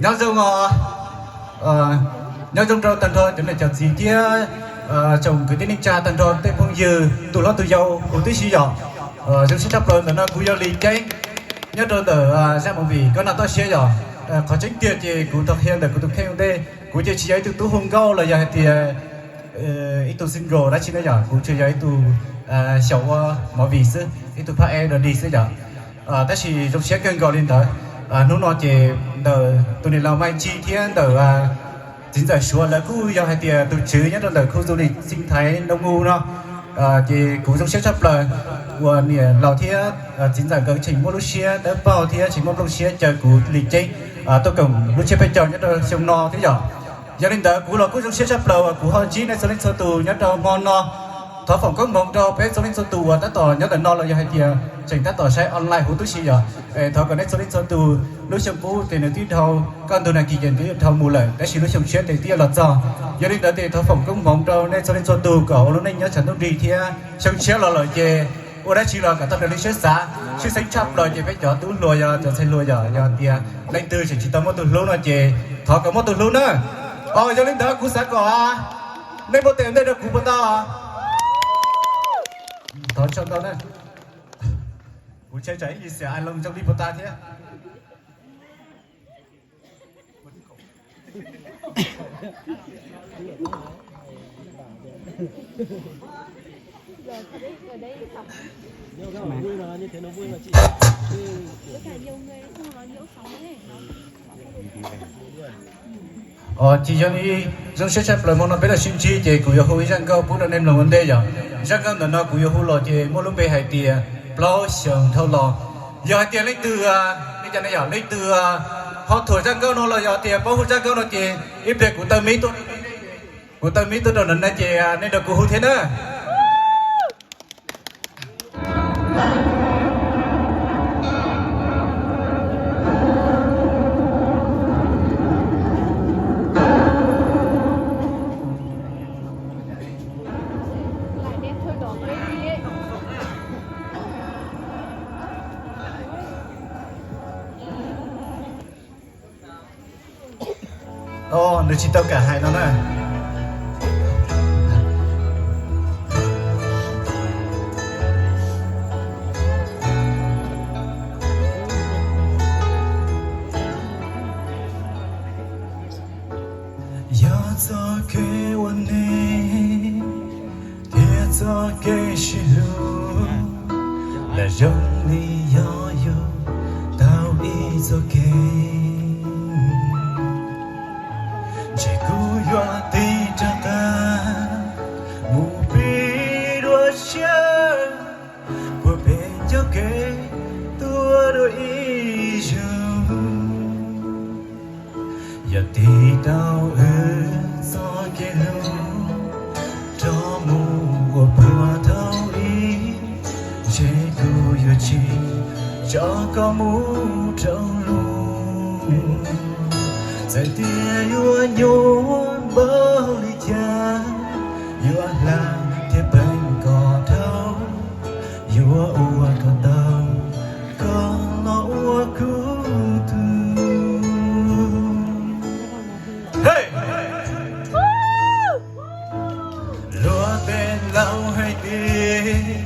Nyob zoo os, nyob zoo rau tag nrho cov niam cov txiv thiab tsoom kwv tij neej tsa tag nrho tej phooj ywg tus hlob tus yau huv tib si yom. Zoo siab tshaj plaws ntawm no kuv yog Lis Ceeb nyob rau ntawm zaj movie Koj Noj Toj Siab yom. Qhov tseeb tiag ces kuv rov qhia ntawm kuv tus kheej ua ntej, kuv ces tsis yog ib tug tub hu nkauj los yog hais tias ib tug single dab tsi na yom, kuv tsuas yog ib tug xyaum ua movie xwb, ib tug phab ej dog dig xwb yom. Tab sis zoo siab kawg nkaus li ntawd, hnub no ces ntawm tus niam laus Mai Tsi thiab ntawm txiv ntxawm Suav lawv kuj yog hais tias tus tswv nyob rau ntawm khu du lịch sinh thái Nong U no, ces kuv zoo siab tshaj plaws uas niam laus thiab txiv ntxawm nkawd tseem muaj lub siab dawb paug thiab tseem muaj nplooj siab caw kuv Lis Ceeb tuaj koom lub tsiab peb caug nyob rau xyoo no thiab yom. Yog li ntawd kuv los kuj zoo siab tshaj plaws uas kuv ho ntsib nej txhua leej txhua tus nyob rau hmo no. Thov foom koob hmoov rau peb txhua leej txhua tus uas tab tom nyob ntawm no los yog hais tias tseem tab tom saib online huv tib si yom. Thov kom nej txhua leej txhua tus lub xyoo qub ces nws twb dhau, koj ntug nas kis ces nws twb dhau mus lawm, tab sis lub xyoo tshiab ces twb yuav los txog. Yog li ntawd ces thov foom koob hmoov rau nej txhua leej txhua tus kom ua lub neej nyob tshav ntuj nrig thiab xyoo tshiab los lawm ces ua dab tsi los kom tau raws li siab xav. Tshwj xeeb tshaj plaws ces peb cov tub hluas yog cov ntxhais hluas yom, yog tias leej twg tseem tsis tau muaj tus hlub no ces thov kom muaj tus hlub na. Yog li ntawd kuv xav kom nej npuaj tes ua ntej rau kuv puas tau? Thov tsaug ntau na. Kuv ntshai tsam ib yim xiam ai loo zoo li puas tau thiab. Ces yog li zoo siab tshaj plaws hmo no peb los sib ntsib ces kuv yuav hu ib zaj nkauj pub rau nej mloog ua ntej yom. Zaj nkauj ntawm no kuv yuav hu los ces muaj lub npe hais tias plaub xyoos dhau los. Yog hais tias leej twg, nej cov ne yom, leej twg ho thuam zaj nkauj no los yog tias paub hu zaj nkauj no ces ib pliag kuv taw mib tuaj, kuv taw mib tuaj rau ntawm no ces nej nrog kuv hu thiab na. Nws tsis tau kam hais no na. Yog txoj kev ua neej thiab txoj kev sib hlub, lam zoo li yog yus tau ib txoj kev, ntshe kuv yuav tig rov qab mus pib dua tshiab puag pem ncauj kev tuaj dua ib zaug. Yog tig tau wb txoj kev hlub rov mus ua puag thaum ub, ntshe kuv yuav tsis tso koj mus rau lub. Txawm tias yuav nyuaj npaum li cas, yuav hla thiab peem kom dhau, yuav ua kom tau koj los ua kuv tug. Luag tej laus hais tias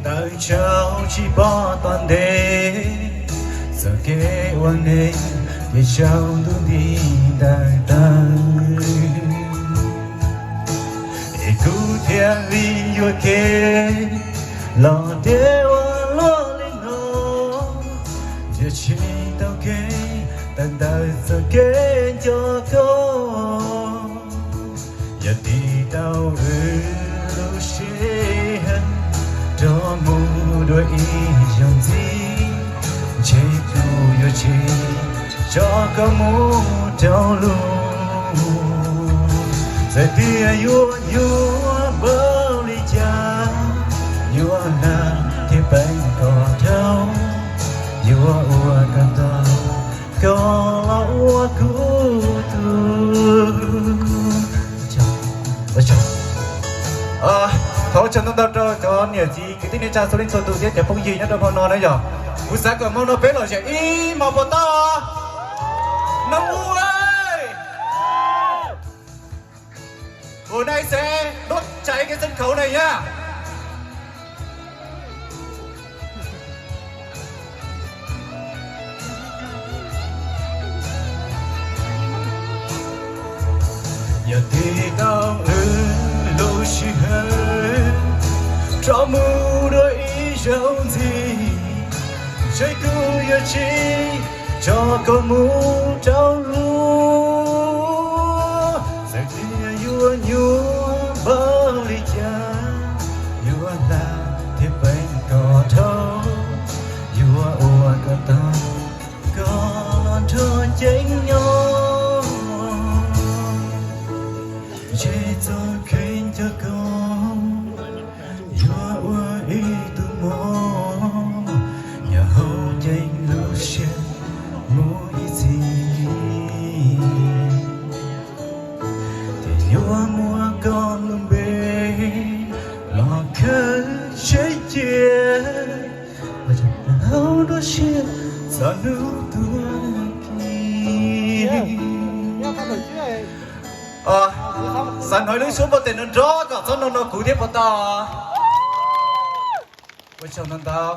tawm tsau tsis pom tom ntej, txoj kev ua neej ces tsaus ntuj nti ntawm tawv. Es kuv thiaj li yuam kev los deb ua luaj li no, nrhiav tsis tau kev tawm ntawm txoj kev nco koj. Yog tig tau wb lub sij hawm rov mus dua ib zaug ntxiv, ntshe kuv yuav tsis tso koj mus rau lub. Txawm tias yuav nyuaj npaum li cas, yuav hla thiab peem kom dhau, yuav ua kom tau koj los ua kuv tug. Thov ua tsaug ntau ntau rau cov niam txiv kwv tij neej tsa txhua leej txhua tus thiab cov phooj ywg nyob rau hmo no na yom. Kuv xav kom hmo no peb lom zem ib hmo puas tau? Nov ua, ua nais xev đốt cháy cái sân khấu này nhá. Yog tig tau wb lub sij hawm rov mus dua ib zaug ntxiv, ntshe kuv yuav tsis tso koj mus rau luag. Txawm tias yuav nyuaj npaum li cas, yuav hla thiab peem kom dhau, yuav ua kom tau koj nrog ceev nyob. Ntshe txoj kev nco koj yuav ua ib tug mos nyob hauv ceev lub siab mus ib txhis. Ces yuav muab koj lub npe los khawb tsev cia hauv nruab siab txog hnub tuag kiag. Xav hnov lub suab npau tes nrov nrov kom txhob no no kuv thiab puas tau? Ua tsaug ntau ntau.